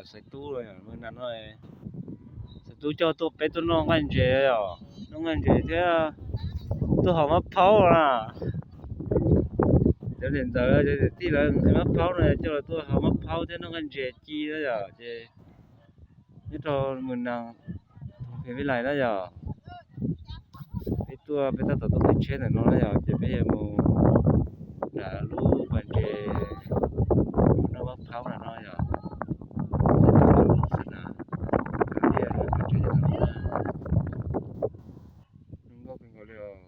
Xaiv tub, xaiv tub coj tuaj peb tuaj noj nqaij ntses yom, noj nqaij ntses thiab tuaj haus mab phaub na. Cov niam ntxawm cov niam tij lawv nqhis mab phaub no coj lawv tuaj haus mab phaub thiab noj nqaij ntses ci na yom, ces nyob rau Mws Nas, Phev Vij Lais na yom. Peb tuaj peb tab tom tuaj nqis tsheb ntawm no na yom, ces peb yuav mus nram lub pas ntses noj mab phaub na no yom. Nkauj kawg nkaus li os.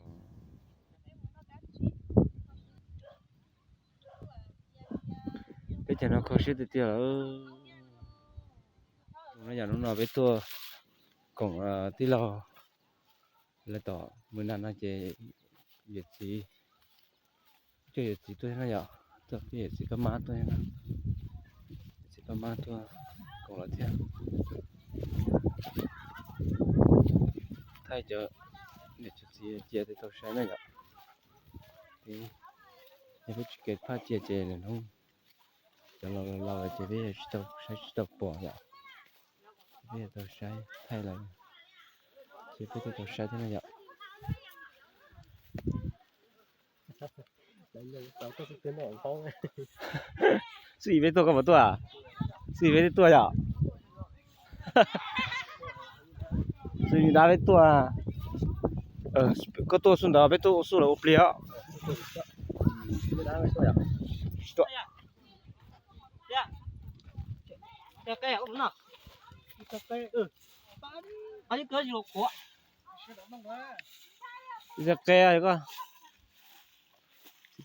Teb chaws no kho siab tiag tiag lawm. Hnub no peb tuaj koom tij laug lawv tom Mws Nas no ces yawm txiv, coj yawm txiv tuaj thiab na yom, coj yawm txiv pab mab tuaj thiab na. Yawm txiv pab mab tuaj koom lawv thiab. Thaij cov niam cov txiv cia tes tau saib na yom. Yog peb tsis kev phaj cia ces lwm hnub cov laus laus ces peb tsis tau saib tsis tau pom yom. Peb tau saib thaij lawm ces peb thiaj tau saib thiab na yom. Xwb yim peb tuaj koj puas tuaj? Xwb yim peb twb tuaj yom. Xwb yim dab peb tuaj. Koj tuaj xub ntawd peb tuaj xub lawm ua plig os.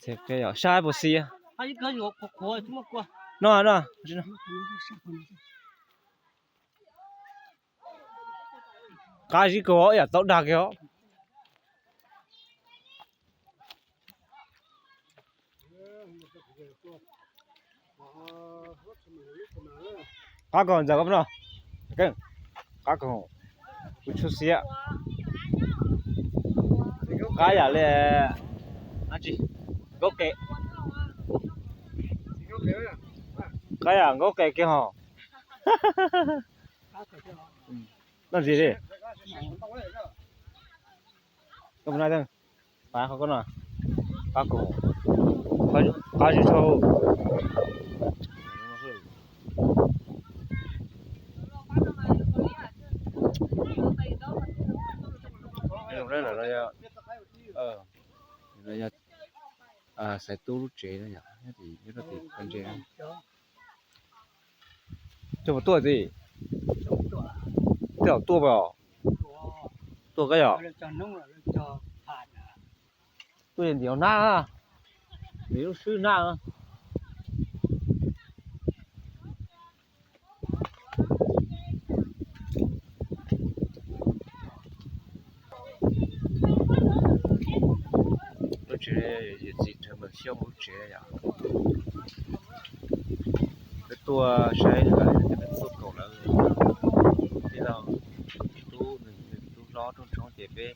Qe, qe, sab puas xis? No, no. Qab zib kaug ib yam tau dag kiag os. Qab koog ntxawm koj no. Qab koog, kuv tshuab xiab. Qab yam li, a, tsi, Nkauj Qe. Qab yam Nkauj Qe kiag hos. Noj ntxiv li. Koj mus noj, qab koj no, qab koog, qab zib tshaj. Xaiv tub lub tsev no yom, nyob rau tim ko ntses. Coj puas tuaj txiv? Tej zaum tuaj pas? Tuaj kab yom? Tuaj ntim hauv hnab, ntim lub swb hnab. Lub tsev, yawm txiv Rhawv Npawg Xyooj lub tsev yom. Peb tuaj saib, peb tuaj koom lawv tij laug, tub, nws tub hlob rooj tshoob ces peb,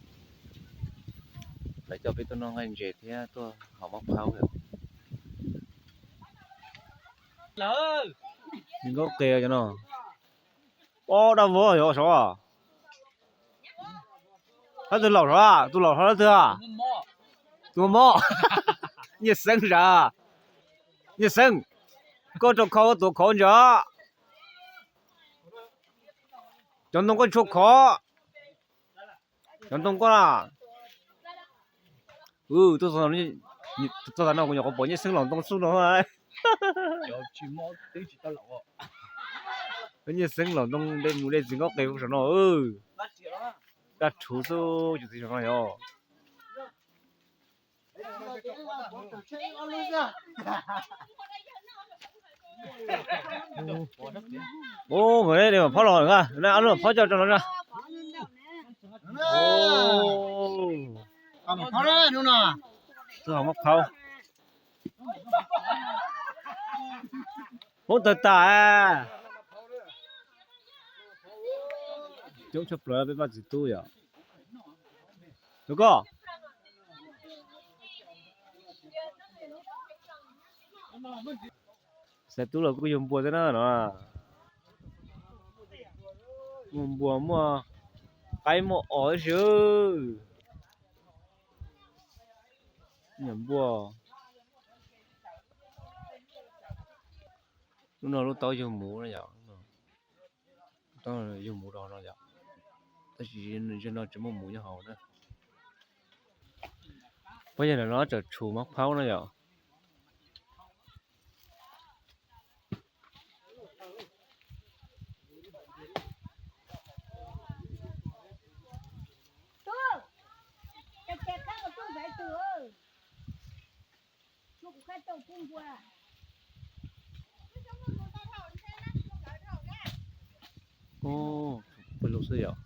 lawv coj peb tuaj noj nqaij ntses thiab tuaj haus mab phaub yom. Nkauj Qe cov no. Ob dab vog yog sav. Dab twg laus sav? Tus laus sav dab twg? Tus mob. Nyiaj Xeeb sav? Nyiaj Xeeb, koj rau khau koj tuav khauv ntsis. Cov ntoo koj tshuab khov. Cov ntoo koj na. Tuaj txog no kuv nyuam qhuav pom Nyiaj Xeeb laus ntoo xwb no. Nyiaj Xeeb laus ntoo de mus de txiv Nkauj Qe saum no. Dab rhuv xwb cov txiv saum no yog. Ub, nkawd de maj phaub los, ob lub maj phaub coj rau no na. Tus haus maj phaub. Hmoob tawg tas. Coob tshaj plaws peb pab txiv tub yom. Tus koj, xav tub los kuj yug npua xwb na no. Muaj npua muaj qaib muaj os ib si. Niam npua. Lub no lub taub yug muv no yom. Taub yug muv rau no yom. Tab sis zaum no tsis muaj muv nyob hauv na. Pab yog ntawm no tseem tshum mab phaub no yom. Pawg lug xwb yom.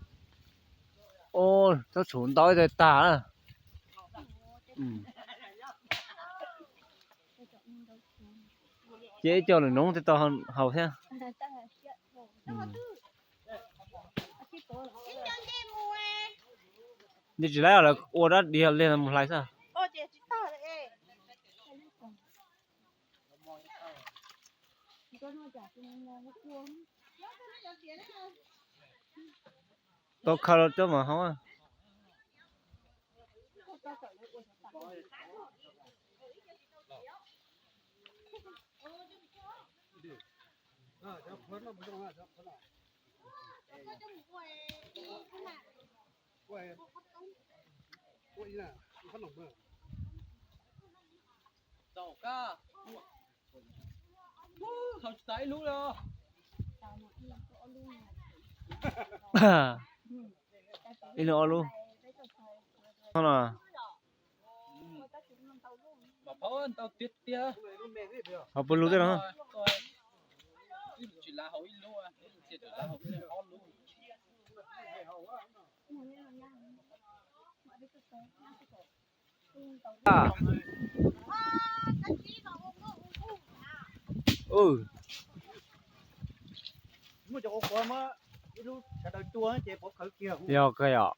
Txhob tshum ntau ib tag tag na. Ces ib co lwm noob thiaj tau haus thiab. Nti tsis laib lawv ua dab diav li mus hlais xwb. Tau khaws los coj mas haus. Ib lub ob lub. Ho pawg lug tej no. Yog kawg yom.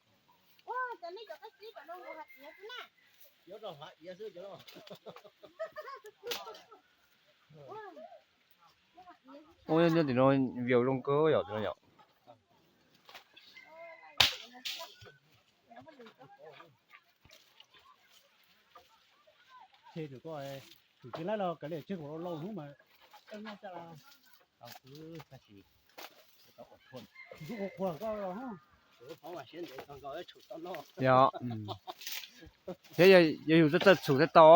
Ua nyob tim no view zoo kawg yom, tim no yom. Tseg tus ko, tus tsis laib los kav liam tseg kuv lauj hnub mas. Yog, thiab yog yus txawj txawj tshum thiaj tau,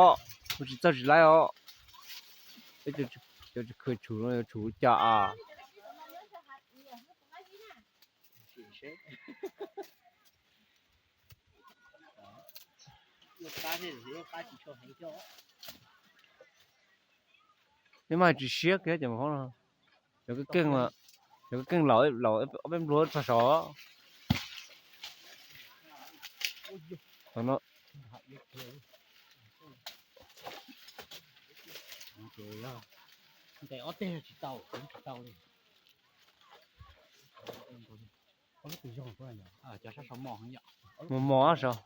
kuv tsis txawj tsis laib os. Cov tsis khw tshum no yuav tshum cas a. Neb mas tsis siab kiag cov mov no. Cov kab keej, cov kab keej laus, laus ob peb npluag txog saud. Ntes ob teg tsis tau, tsis tau li. Mos mos saud.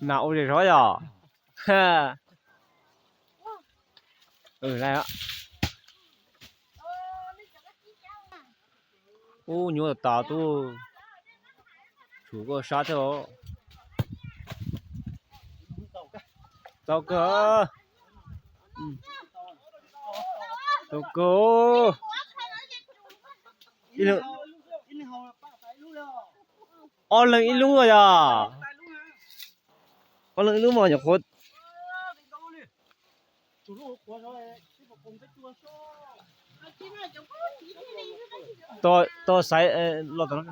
Nas ua zem zov yom. Ub, nyuaj tas tub. Tshum koj sab thiab os. Tau kawg. Tau kawg. Ob leeg ib lub yog. Ob leeg ib lub mas nyuam qhuav. Tau xaiv los tau.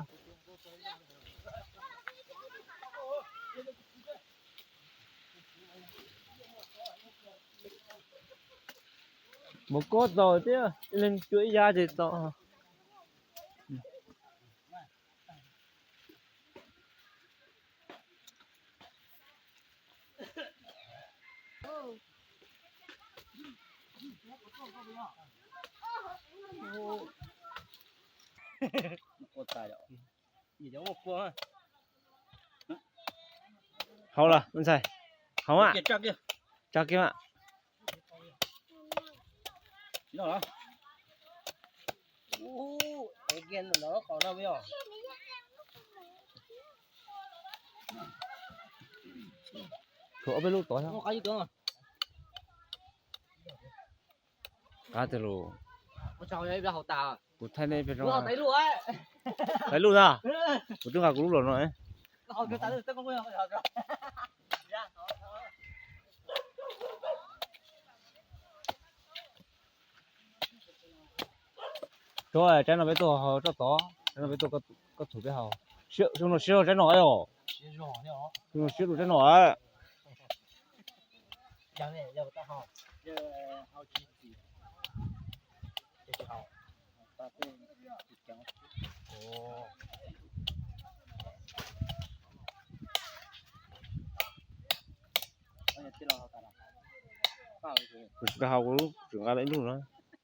Mus kob tau thiab, ib leeg cua ib yab ces tau. Hauv los ntxhais, hauv mas, tso kiag mas. Tshuav ob peb lub tod. Qab tiag lauj. Kuv thaij nej peb zoo. Tais lub na, kuv twb nqa kuv lub los no. Tsuav tsaib no peb tuaj hauv tsob tod, tsaib no peb tuaj koj thum peb haus. Zoo no siab zog tsaib no os. Zoo no siab rau tsaib no. Kuv tsis tau haus, kuv tseem nqa ib lub no,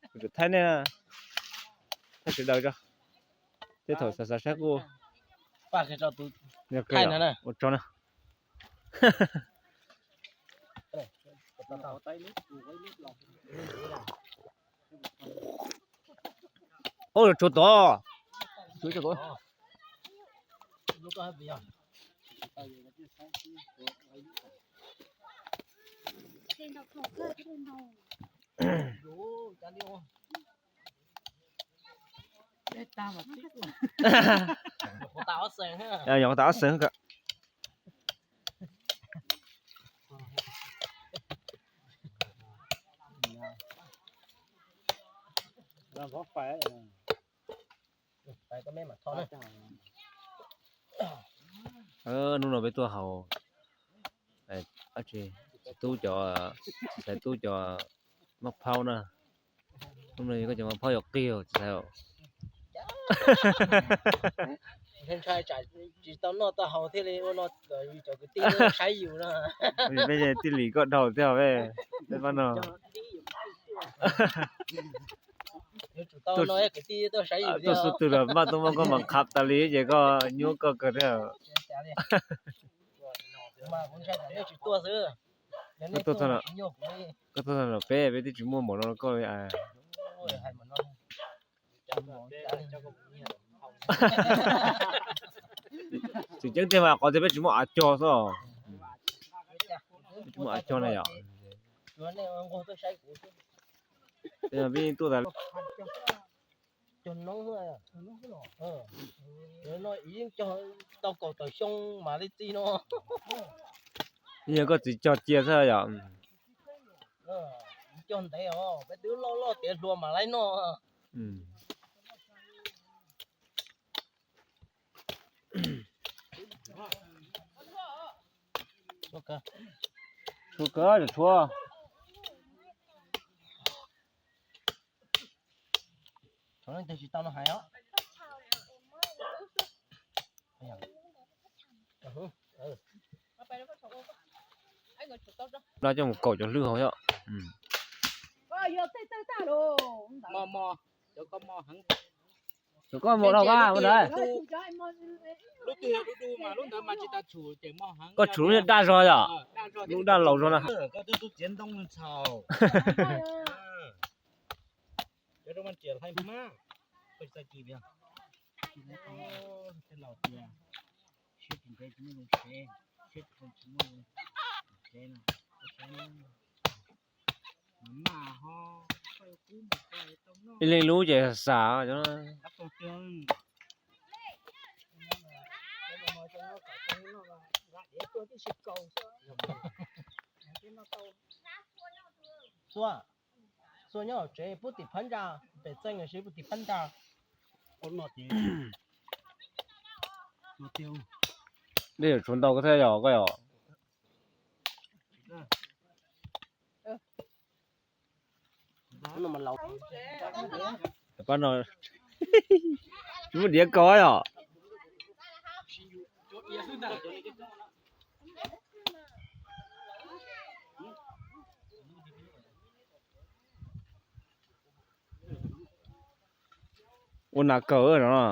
kuv tseem thaij nej, thaij sawv daws tso, tej thaum xav xav saib kuj ua tsaug na. Ub, tshuav tod. Nyuam qhuav tas ob xees. Hnub no peb tuaj haus, txiv tub cov, txiv tub cov maj phaub na. Hnub no koj cov maj phaub yuav qig txiv tub. Ntshai tsam tsis tau noj tau haus thiaj li ua no kom yus cov kwv tij tuaj saib yus no. Peb tij lim koj dhau thiab peb, peb pab no. Yuav tsum tau no kwv tij tuaj saib yus, tuaj xub twg los maj tuaj muab koj mas qhab tas li ces koj nyuaj koj kawg thiab. Koj tuaj txog no peb, peb twb tsis muaj npaum no rau koj li. Tseem ceeb tiag mas qhov tias peb tsis muaj av cog xwb. Peb tsis muaj av cog na yom. Peb tuaj tas, no yeej cog tau kaum tawm xyoo mas li txij no. Yog koj txiv cog cia xwb yom. Cog ntev os, peb twb loj loj tiav hluas mam li noj. Tshuav kawg, tshuav. Tsis tau no hais os. Dab coj mus kaum cov hlwb hauv yom. Cov koj mus dhau qab mus ntawd. Koj tshum lub daj zog yom. Lub daj laus zog na. Ib leeg lub ces xam. Xua, xua nyob hauv tsev pub tim phab ntsa, pem txeej siv pub tim phab ntsa. Dej yuav tshuav ntau koj thiaj yog koj yom. Pab no muab diav kaus yom. Ua nas kawg no.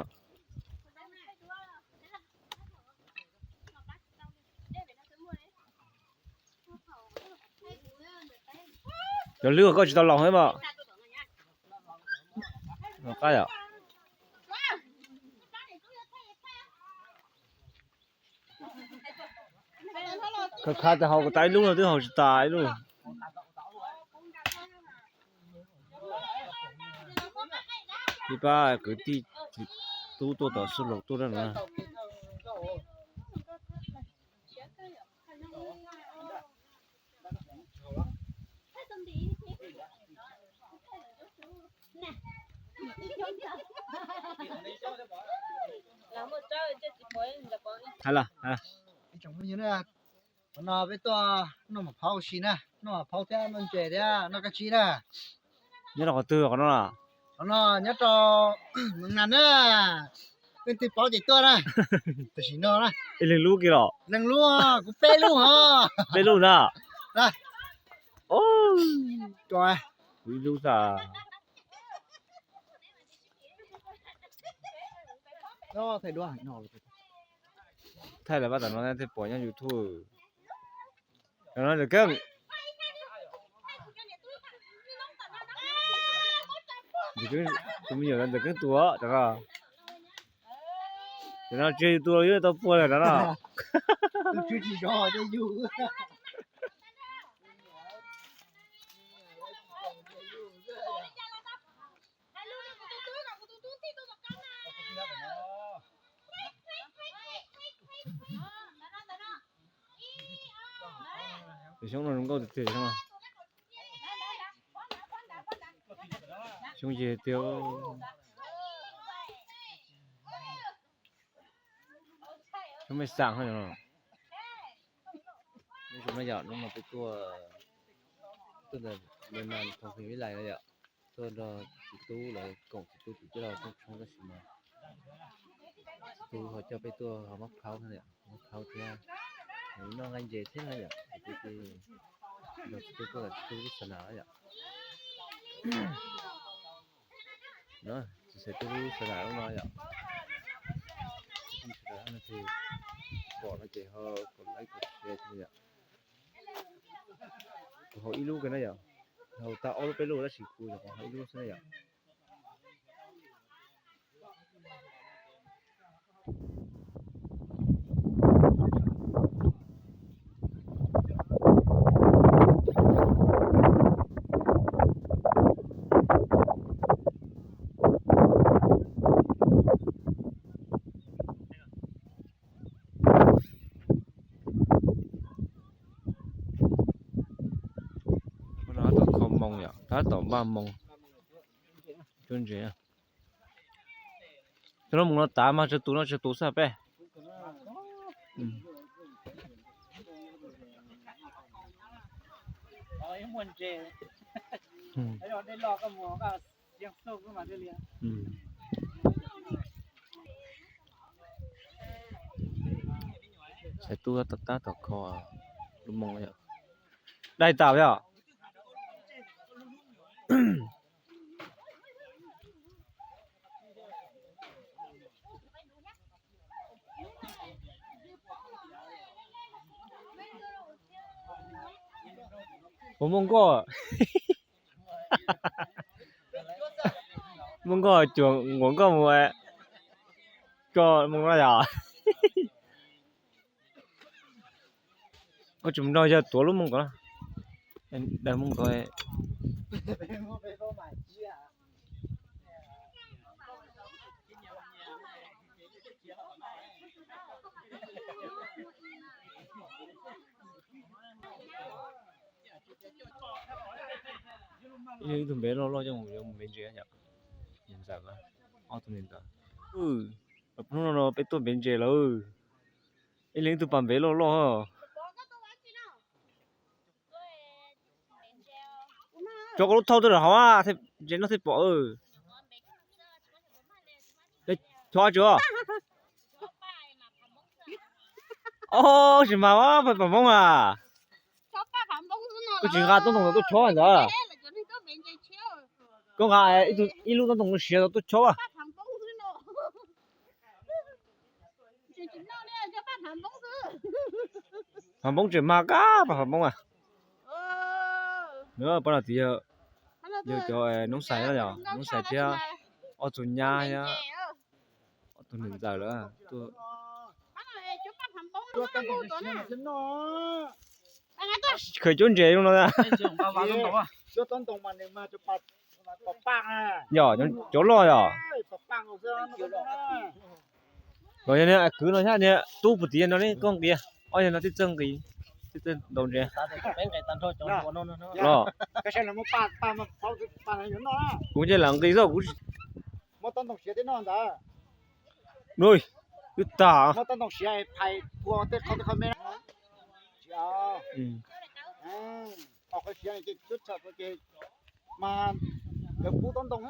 Cov hlwb koj tsis tau los mas. Kha kha tas haus tas ib lub no twb haus tsis tas ib lub. Ib pab kwv tij tub tuaj tom xub laus tuaj na. Hais los, hais los. Qhov no peb tuaj noj maj phaub si na, noj maj phaub thiab noj ntses thiab noj kab tsib na. Nyob rau qhov twg qhov no? Qhov no nyob rau Moos Nas na, leej twg paub ces tuaj na. Tam sim no na. Ib leeg lub kiag los? Leej lub, kuv peb lub hos. Peb lub na. Kuv ib lub xwb. Thaij lawv pab tom no thiaj pom nyob YouTube. Cov no ntawm Keeb. Tus me nyuam ntawm Keeb tus os. Cov no tsis yog yus tus los yuav tau puag lawm no. Tus xyoob no zoo nkauj tiag tiag. Xyoob yig tiag. Xyoob mej xaam no. Nyob zoo na yom, hnub no peb tuaj, tuaj ntawm Thoob Pheej Vib Lais na yom, tuaj nrog txiv tub lawv koom txiv tub tus coj los rooj tshoob tab sis mas txiv tub ho coj peb tuaj haus maj phaub na yom, maj phaub thiab noj nqaij ntses thiab na yom, ces nrog txiv tub tuaj, txiv tub lub xa nas na yom. No, txiv tub lub xa nas lub no yom. Pom no ces ho kom like kom share thiab yom. Kuv haus ib lub kiag na yom. Haus tau ob lub peb lub tab sis kuv nyuam qhuav haus ib lub xwb na yom. No tab tom kho moo yom, tab tom npaj moo cuab ntses. Cov lub moo no tav mas tsawg tus no tsawg tus xwb peb. Xaiv tub tab tom kho lub moo yom. Dai tas yom. Puas muaj nkoj? Muaj nkoj cuag nquas nkoj mus tso moo no yom. Koj tsis mus nrog yawg tuav lub moo ko. Dag moo ko. Yog ib tug npe loj loj coj mus yuav mus npe ntses yom. Niam ntxawm, ob tug niam ntxawm. Hnub no peb tuaj npe ntses lawm. Ib leeg ib tug pas npe loj loj. Tso koj lub thauj tuaj rau hauv, ntses noj thiaj pom. Chob tsuav. Tsis mag, pab pam Hmoob a. Koj tsis nqa toob ntoo tuaj chob ntawd. Koj nqa ib lub toob ntoo siav tuaj chob. Pam Hmoob tseem mag kab pab pam Hmoob a. Nws pab no tias yog cov noob xais na yom, noob xais thiab ob tug nyab thiab ob tug niam ntxawm lawm. Khaws cuab ntses zoo no. Yog cov loj yom. Los yog kwv no thiab niag tub puag tid no ne koj nqis, ob yawg no twb txawj nqis, twb txawj ntaus ntses. Los, kuv nce lam nqis xwb kuv. Twb tag. Mas nkawd pub tob ntoo na.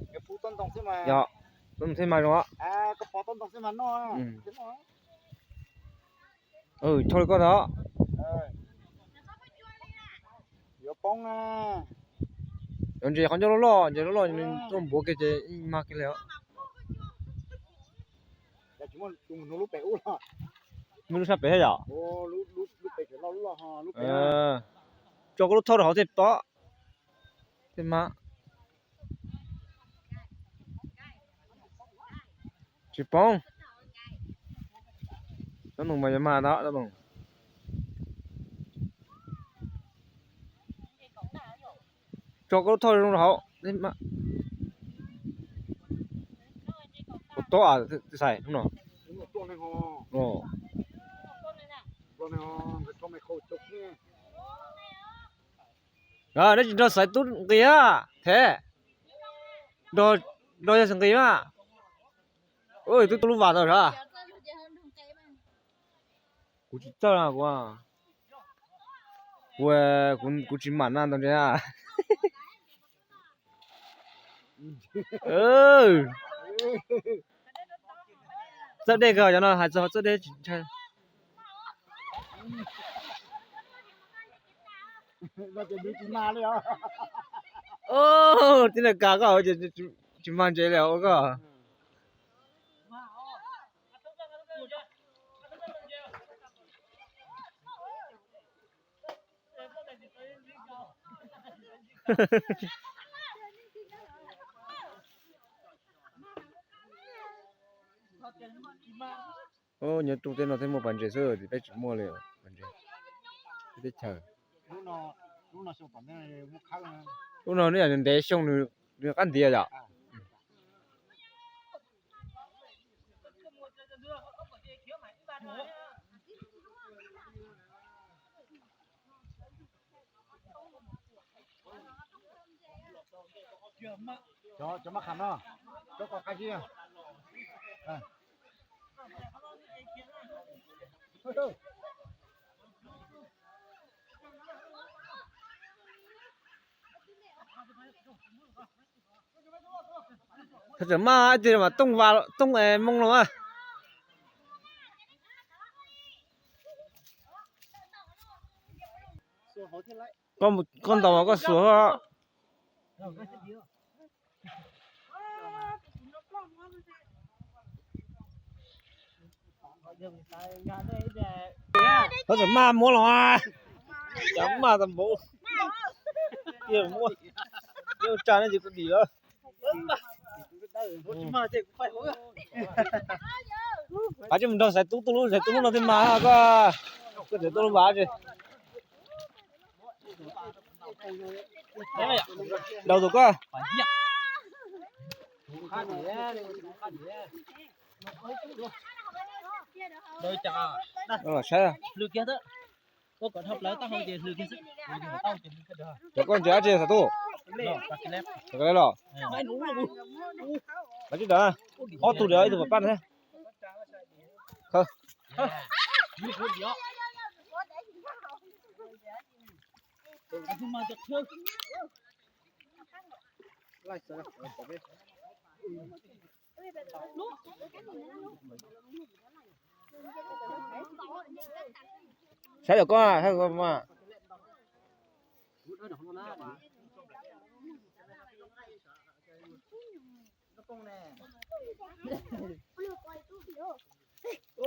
Nkawd pub tob ntoo xwb mas. Yog, tob ntoo xwb mas zoo. Koj pov tob ntoo xwb mas noj. Choj li koj ntag. Yuav poob na. Cov ntses qhov ncauj loj loj, ntses loj loj tuaj npuav kiag ces mag kiag li os. Muaj lub sab pem thiab yom? Tso koj lub thauj rau hauv tej pom, tej mag. Tsis poob. Tsob ntoo mas yog mag tau tsob ntoo. Tso koj lub thauj zoo rau hauv. Ua tob a, xais hnub no. Neb tsis nrog xaiv tub nqis a, Thev. Nrog yawg xaiv nqis mas. Tub tuaj lub vas tau sav. Kuv tsis txawj na kuv. Kuv, kuv tsis mam na ntau ntses. Txawj dej kawg cov no, hais txog txawj dej tsis ntshai. Tib neeg kas koj ces tsis mag ntses li ua koj. Nyob rooj tej no thiaj muaj pas ntses xwb, peb tsis muaj li pas ntses. Peb teb chaws. Lub no nws yog ntev xyoo nws qab ntiav yom. Cov maj qham no, cov ko qab zib. Txawm maj ib tug mas tooj vas tooj es moo los mas. Koj ntaus mas koj xuas. Koj txawm maj muab los, cov maj tas npaum. Muab, tsa no ces kuv dim lawm. Qab tsis mus nrog xaiv tub tuaj lub, xaiv tub lub no thiaj mas koj, koj txawm tuaj lub vas tsi. Daus tus koj. Los saib. Cov koj ntsia dab tsi xav tuaj? Los, los. Ob tug li ib tug pab pab thiab. Saib yog koj, saib koj mas. Txib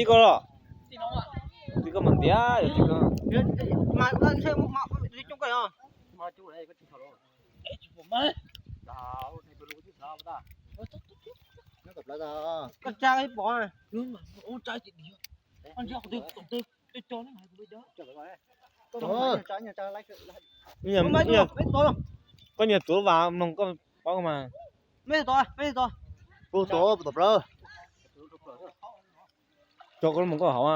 koj los, txib koj mas ntiav yog txib koj. Koj nyiam tuav vas mloog koj paub mas. Tso koj lub mloog koj hauv.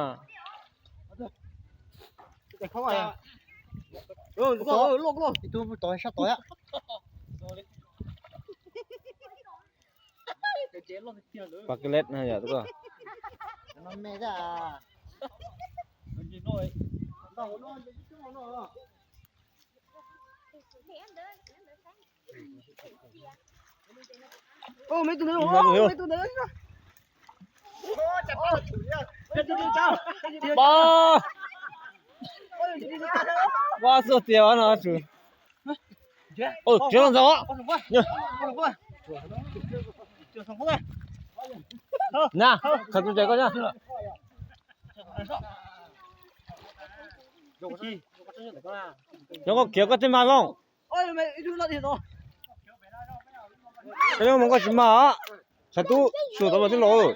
Pab keb leb no yom. Pab, pab xub tias no tsum. Tsis los ntxov. Na, khaws tus ntses koj na. Nyob koj khiav koj thiaj mag Looj. Koj nyob mus koj tsis mag os. Xaiv tub, xyuas tau los twb los.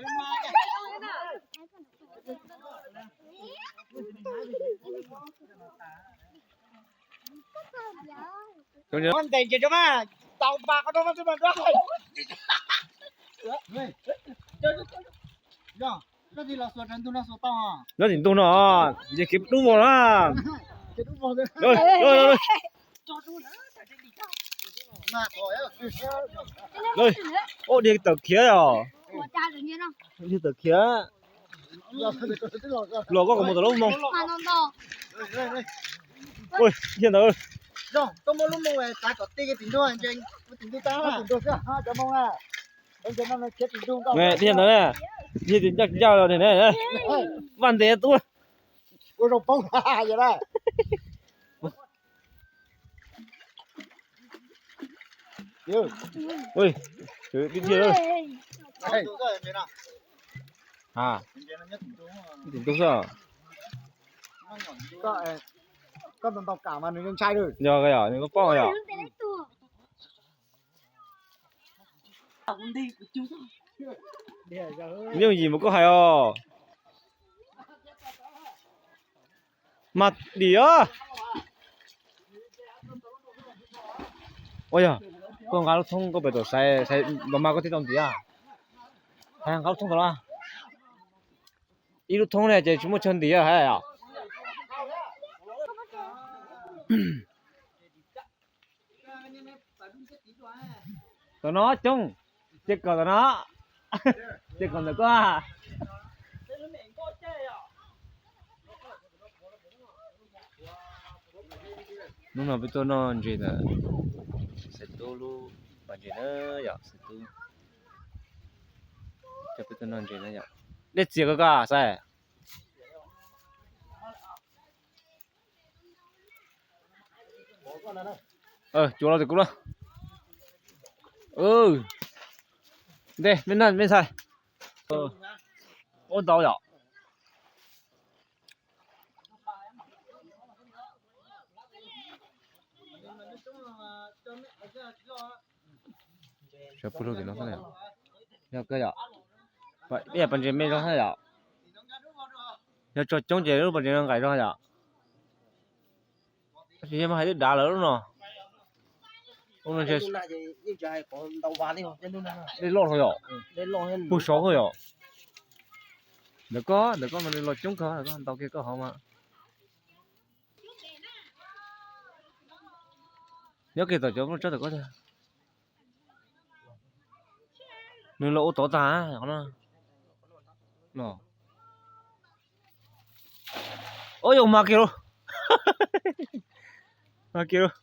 Nyob tim ntug no, ces khiav dub vog na. Ua, dhia tawm khiav os. Dhia tawm khiav. Los koj kom mus tom lub moo. Ua, dhia ntawd. Dhia ntawd, dhia tim ncaj ncaj los ne. Vaj ntev tub. Tim ntug xwb. Koj ntau kam mas nws ntshai lawm. Yog, yog nws paub yom. Yooj yim mas koj hais os. Mas dim os. Ua yog, koj nqa lub thoob koj pem tom xaiv, xaiv npaum mas koj thiaj tau ntiav. Hais nqa lub thoob tom los. Ib lub thoob ne ces tsis muaj chaw ntim hais os. Tom no coob, ces kom tom no, ces kom ntawm koj. Hnub no peb tuaj noj ntses ntawm Xaiv Tub lub pas ntses na yom, Xaiv Tub. Coj peb tuaj noj ntses na yom. Dej txias kawg koj Xaiv. Cuav los tim kuv na. Ntej, me ntxhais. Ua ntau yom. Sawv pug lug tim no xwb yom. Yog kawg yom. Ib yam pas ntses me zog xwb yom. Yog tso coob ces lub pas ntses no nqaim zog yom. Tab sis yog mas hais twb dav lawm lub no. Lub no ntshe dej loj dhau yom. Pug saud yom. Ntawm koj, ntawm koj mas nws los coob kawg, ntau kiag koj hauv mas. Nyob kiag tom cov tsab tom koj tiag. Nws los ua tod tag no. Ua yog mas kiag lauj. Mas kiag lauj.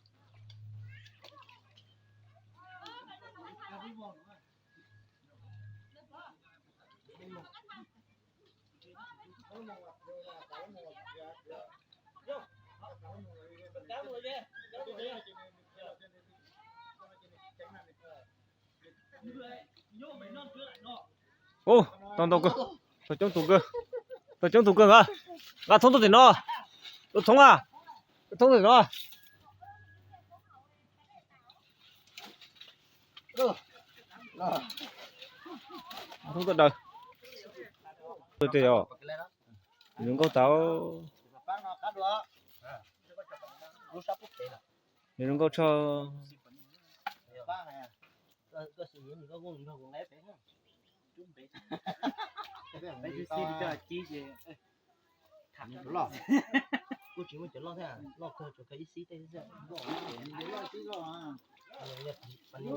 Ub, tau ntau kawg, tau coob tus kawg, tau coob tus kawg nqa, nqa thoob tuaj tim no, thoob a, thoob tuaj tim no. Thoob tuaj daws. Zoo nkauj tau. Zoo nkauj tshaj.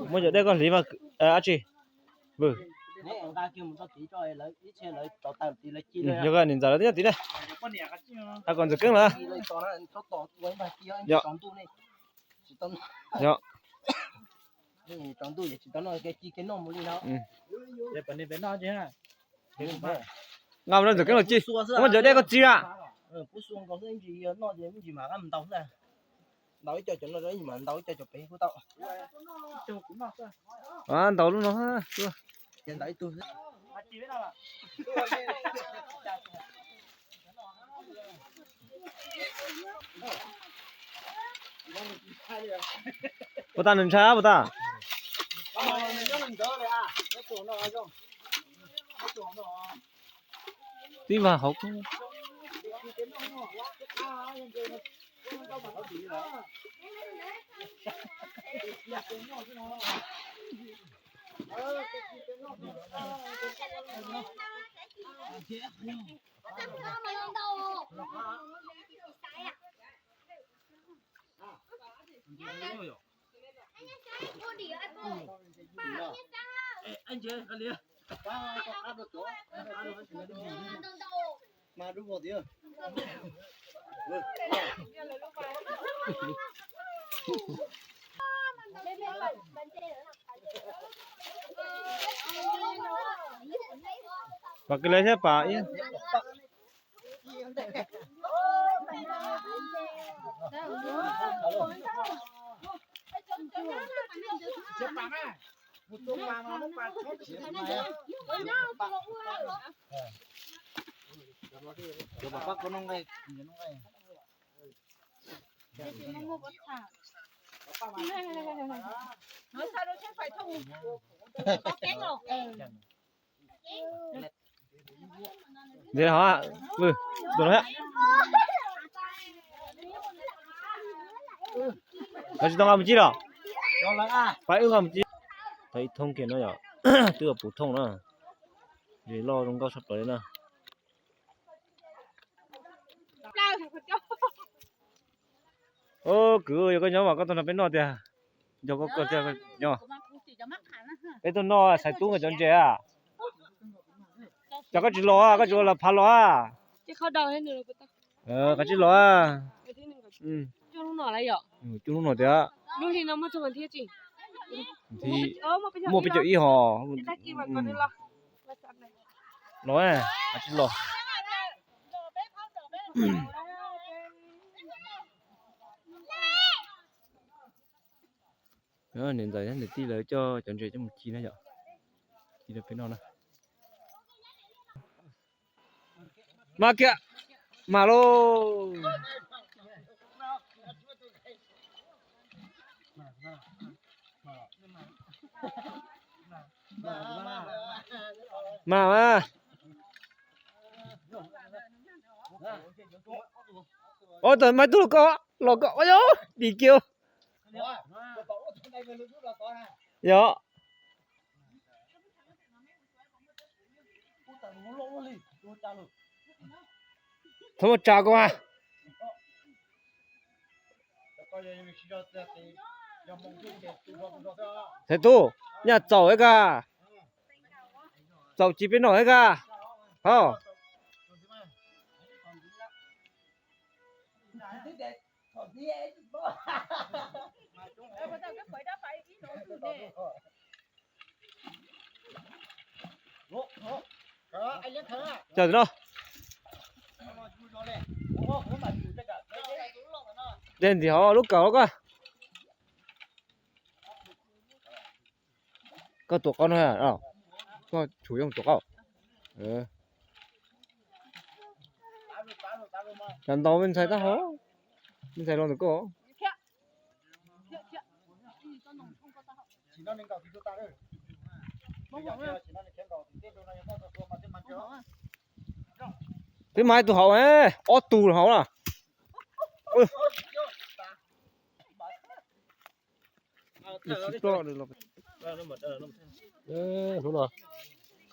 Muab cov dej koj hliv mas dab tsi. Vwm. Yog niam ntxawm lawv twb nyob tid na. Has kom ntxawm Keeb lawm. Yog. Yog. Nqa mus rau ntxawm Keeb los ci. Muab cov dej koj txiv na. Ntaus lub no. Puas tas nws ntshai puas tas? Tib vas hauv. Pom kev lawv thiab pom ib. Ntxiv hov, vwm, tus no. Lawv tsis tau nqa mus cib los? Pab wb nqa mus cib. Tau ib thoob kiag no yom, twb puv thooj na. Zes loj zoo nkauj tshaj plaws li na. Kwv, yog koj nyob mas koj tuaj nrog peb noj tiag. Yog koj kawg thiaj nyob. Peb tuaj noj Xaiv Tub nkawd cov ntses a. Cas koj tsis los, koj tsis ua los phav los a. Koj tsis los a. Cuaj lub no tiag. Muaj peb caug ib hos. Los, koj tsis los. Niam ntxawm niam tij lawv coj cov ntses coj mus ci na yom. Ci rau peb noj na. Mas kiag, mas lauj. Mas mas. Ua tawm mas tub los koj, los koj, ua yog dim kiag. Yog. Thov muaj tsa koj mas. Xaiv Tub, nyaj txaus ib kag. Txaus ci peb noj ib kag. Hov. Cov no, Dej ntxim hov lub kawm koj. Koj tuam qaub no, koj tshum yooj tuam qaub. Cas ntaus me ntxhais tab hov, me ntxhais los ntawm koj. Twb mas tus hauv, ob tug hauv na. Hnub no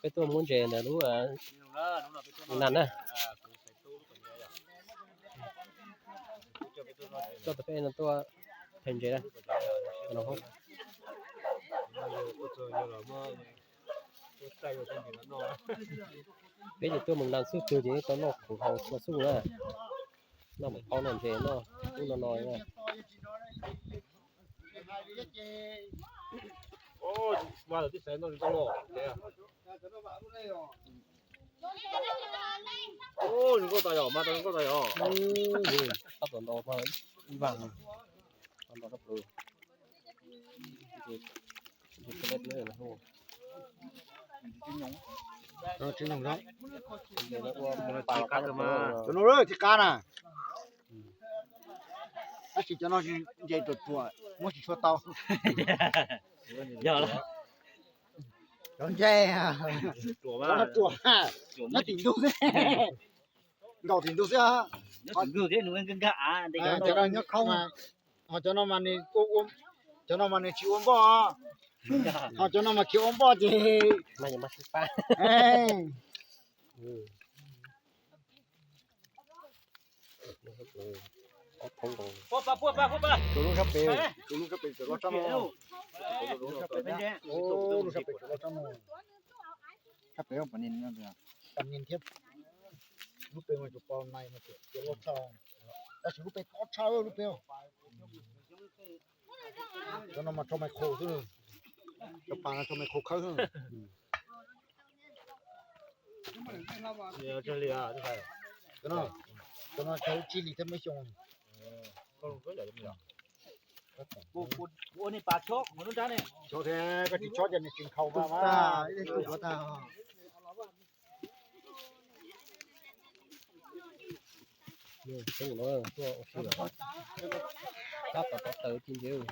peb tuaj muab ntses ntawm lub nas na. Coj tau peb no tuaj thawj ntses na. Peb ces tuaj mus nas xub twg ces tau noj khoom haus txhua xub na. Noj mov qaub noj ntses noj ub no no. Nkauj tas yom, mas tau nkauj tas yom. Tab tom ntaus ib vas, ntaus rau pw. Tsis nyoos, cov no thiaj qab na. Tab sis cov no ntses ruam ruam, muab tsis tshua tau. Yog lawm. Cov ntses, cov no ruam, nyob tim ntug xwb, nkaum tim ntug xwb. Cov no nyob khoob, ho cov no mas nws, cov no mas nws tsis ua npoj, ho cov no mas khiav ua npoj ces. Lub sab pem, lub sab pem tseem loj tshaj no. Lub sab pem tseem loj tshaj no. Sab pem pom ni, pom ni thiab. Lub pem mas tsuas pom nais mas tseem loj tshaj, tab sis lub pem tob tshaj lub pem. Cov no mas tso mais khau xwb, cov pas no tso mais khau khawb xwb. Cov no, cov no tso lub tsib hlis thiab me xyoo. Chob thiab koj tsis chob ces nws tsis nkhaus mas. Tab tom tau taws ci ntses.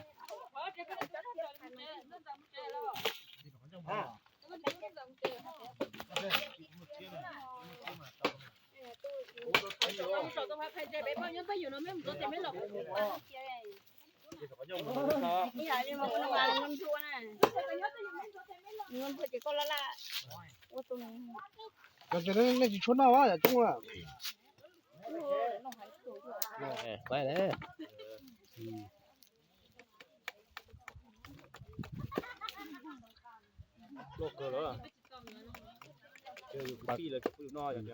Cov nej tsis tshua noj yam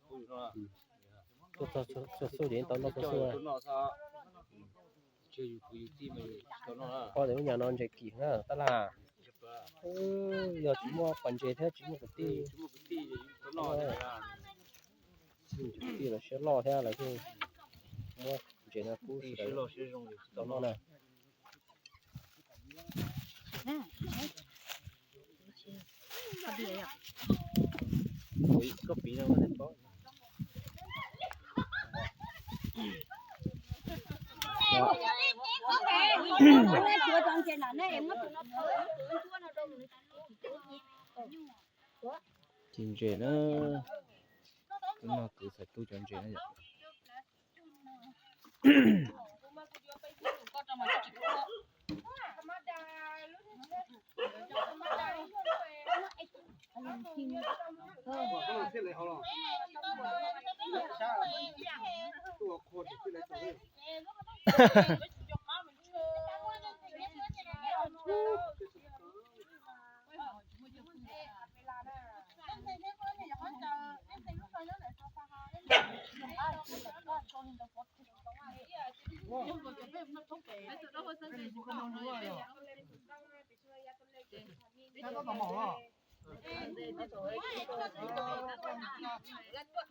coob. Tuaj txog txhua xub ces tau noj txhua xub. Ob tug nyuam no ntses kim na tab laj. Yog tsis muaj pas ntses thiab tsis muaj kwv tij, kwv tij los siab loj thiab lawv thiaj muab ntses no pub sawv daws tau noj na. Ci ntses na, tus no kwv txhais tub cov ntses na yom.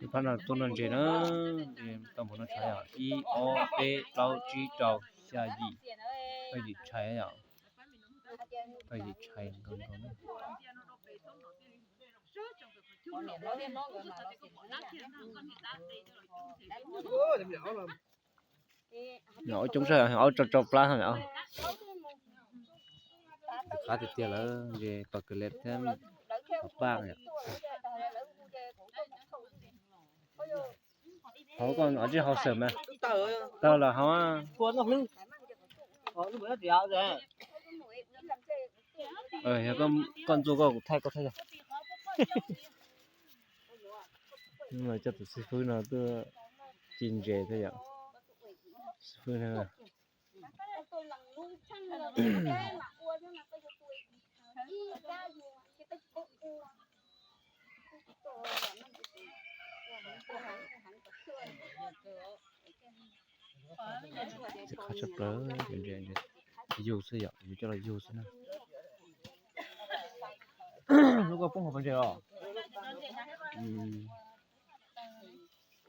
Ib phab no tuaj noj ntses na, tau npaum no tshav yom, ib ob peb plaub tsib rau xya yim, tau yim tshais yom, tau yim tshais nkaus nkaus. Nyob coob zaj, ob rau rau plab os. Qab tiag tiag lawm, ces pom kwv liam thiab pom paj. Hauv koj ob tsij hauv xwm mas tau los hauv. Yog koj ntxuaj koj kuv thaij koj thaij. Coj tus xib fwb no tuaj ci ntses thiab yom. Xib fwb no. Qab tshaj plaws, yug xwb yom, yus coj los yug xwb na. Lub koj poob hauv pawg ntses os.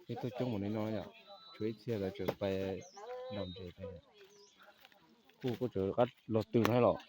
Peb tuaj coob npaum li no yom, tshuav ib txhia lawv tseem pais ntaus ntses pem. Kuj kuj tseem qab los twg no los.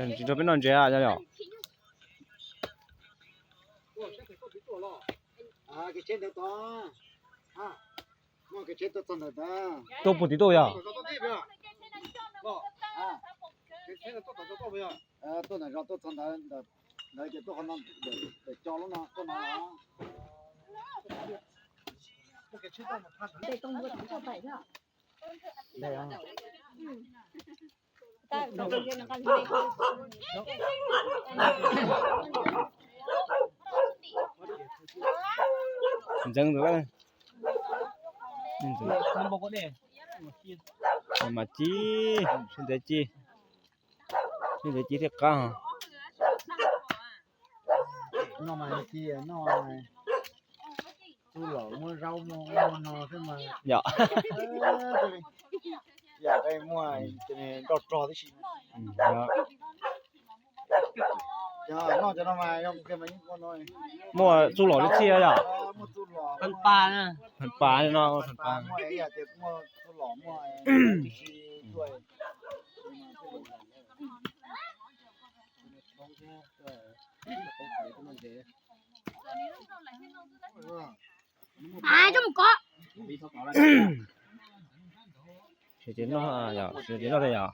Tsis nrog peb noj ntses yom. Tuaj puag tim tuaj yog. Tuaj ntawm zos tuaj txog ntawd, ntawd ces tuaj qhov no, ntawm co lub no tuaj no. Ntxeev ntawd. Mas ci, sib ntev ci, sib ntev ci thiaj qab. Noj mas ci, noj txuj lom muab zaub muab no xwb mas. Yom. Yam muaj nroj rog tib si. Noj cov no mas yog kuv kiag mas yeej ua no. Muaj txuj lom li txhia yom. Muaj txuj lom, phav pas, phav pas no, phav pas. Muaj ib yam tias muaj txuj lom muaj tib si tuaj. Ai, coj mus kov. Sawv cev noj yom, sawv cev noj yom.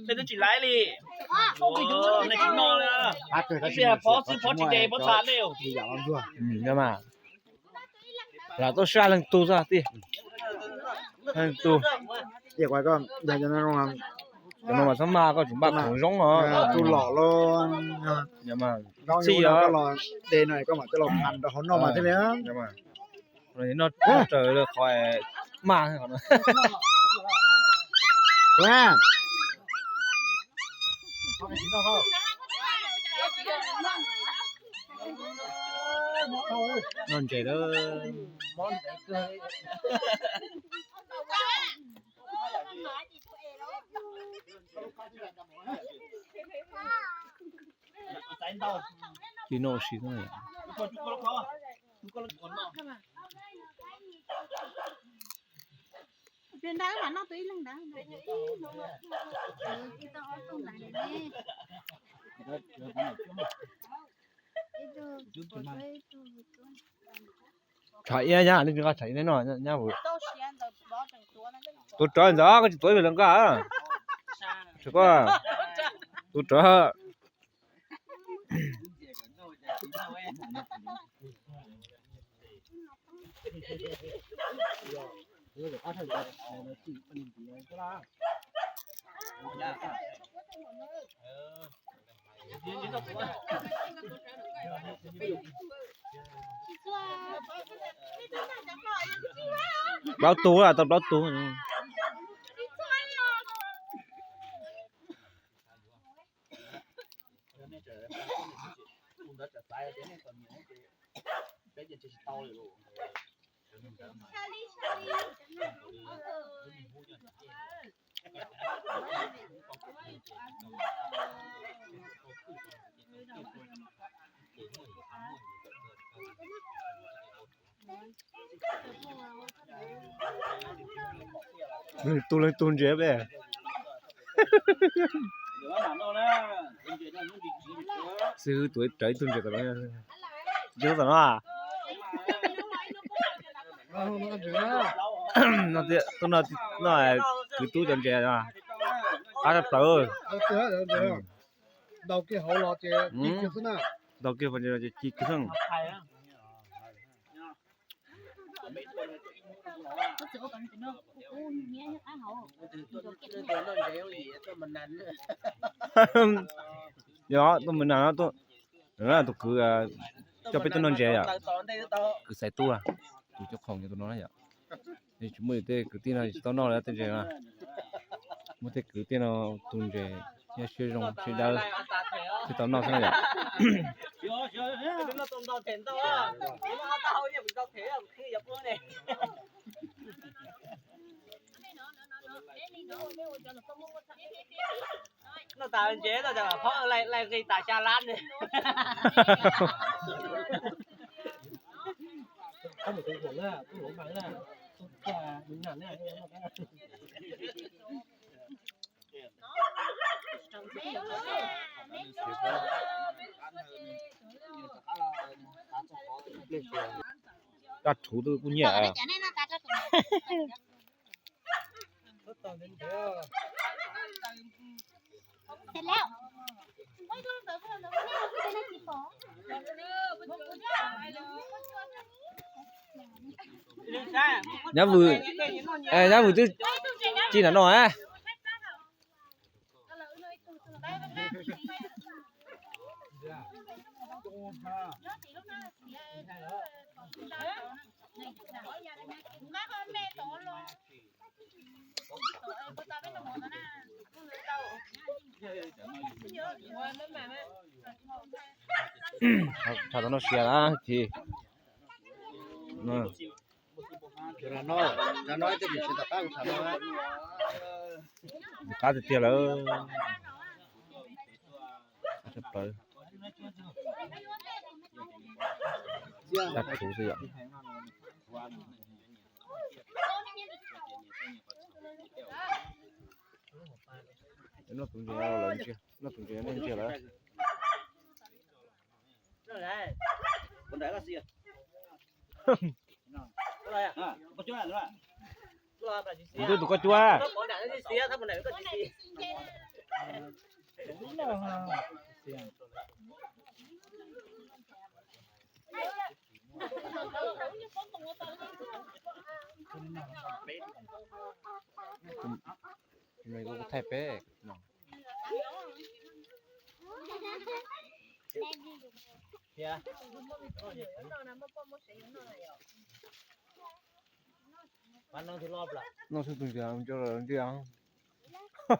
Nej twb tsis laiv li. Nej tsis noj li. Pov txwv pov tsis de pov tham nej. Lam tuaj sab leej tug xwb tij. Leej tug. Cov no mas txhob maj, koj tseem npaj khoom zoo os. Txuj lom los txhij os, los de no koj mam coj los pham rau hauv noj mas thiaj li. Noj raws li qhov maj. Qhov no, Noj ntses lawm. Li no ua si. Tshav iab nyab, nej tsis nqa tshav iab no nyab vwm. Tus rawv ntawd koj tsis tuav lawv nqa. Tus rawv. Plaub tug, tau plaub tug. Leej tug leej tug ntses peb. Xib hwb tuav rawv ib tug ntses tom no. Ntses tom no. No, no, kwv tub cov ntses no. Qab tshaj plaws. Ntaus kiag hauv los ces ci kiag xwb na. Ntaus kiag hauv los ces ci kiag xwb. Yog tuaj mus nag, tus kwv coj peb tuaj noj ntses yom, kwv Xaiv Tub, tus coj khoom tus no na yom. Tsis muaj tej kwv tij no tsis tau noj li tej ntses no. Muaj tej kwv tij no tus ntses nyob siab zoo siab dawb thiaj tau noj xwb na yom. Noj tas ntses no ces phob laij nqi tas xya lab. Dab rhuv twb kuj nyiam. Nyab Vwm, Nyab Vwm twb ci nram no a. Tham tau noj sia na ces. Qab tiag tiag lawm. Dab rhuv xwb yom. Noj tus ntses, noj tus ntses nej ntsia lawm. Kuv twb tus koj cuab. Kuv thaij peb no. Noj xwb tus ntses nco ntsia, Cov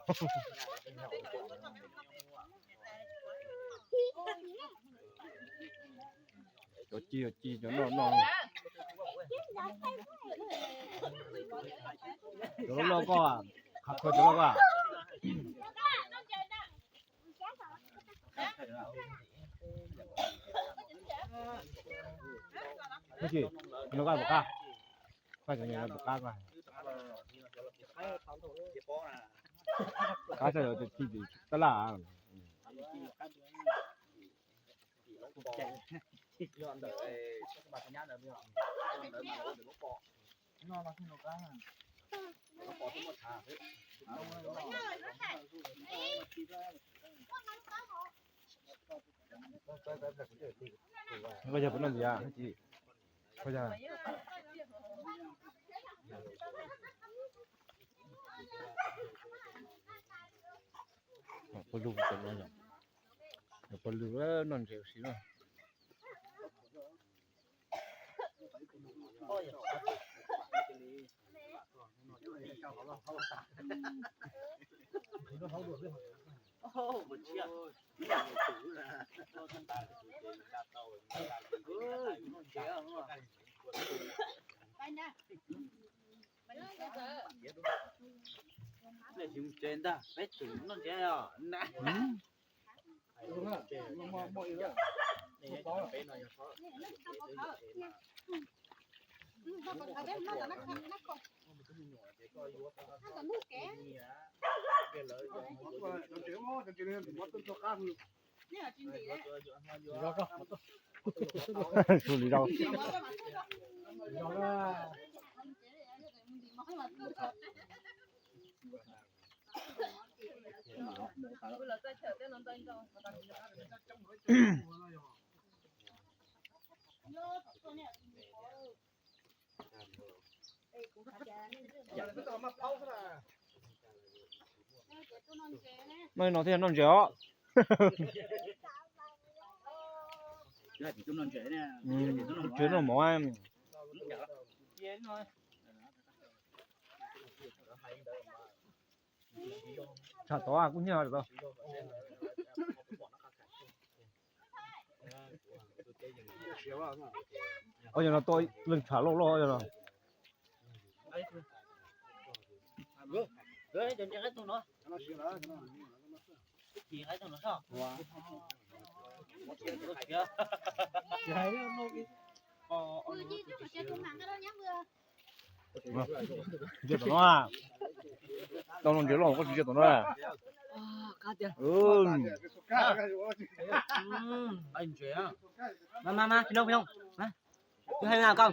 ci, cov ci, cov noj noj. Cov loj loj koj, qhav khaws cov loj koj. Tab sis, no koj pom qab, koj cov no pom qab koj. Qab txog yog tab laj. Koj yog puas noj ntxiv? Koj yog. Pog lug, pog lug noj ntses ua si na. Tsev ntag, peb tsev noj ntsev os na. Su li rau. Noj no thiaj noj ntses os. Tsis noj mov. Tsham tod kuj nyiag tod. Ua yog no tua leej tsham loj loj yog no. Ntsia tom no, tau no ntsia loj koj tsis ntsia tom no. Mas mas mas, phi noo phi noo, pw hais na koj.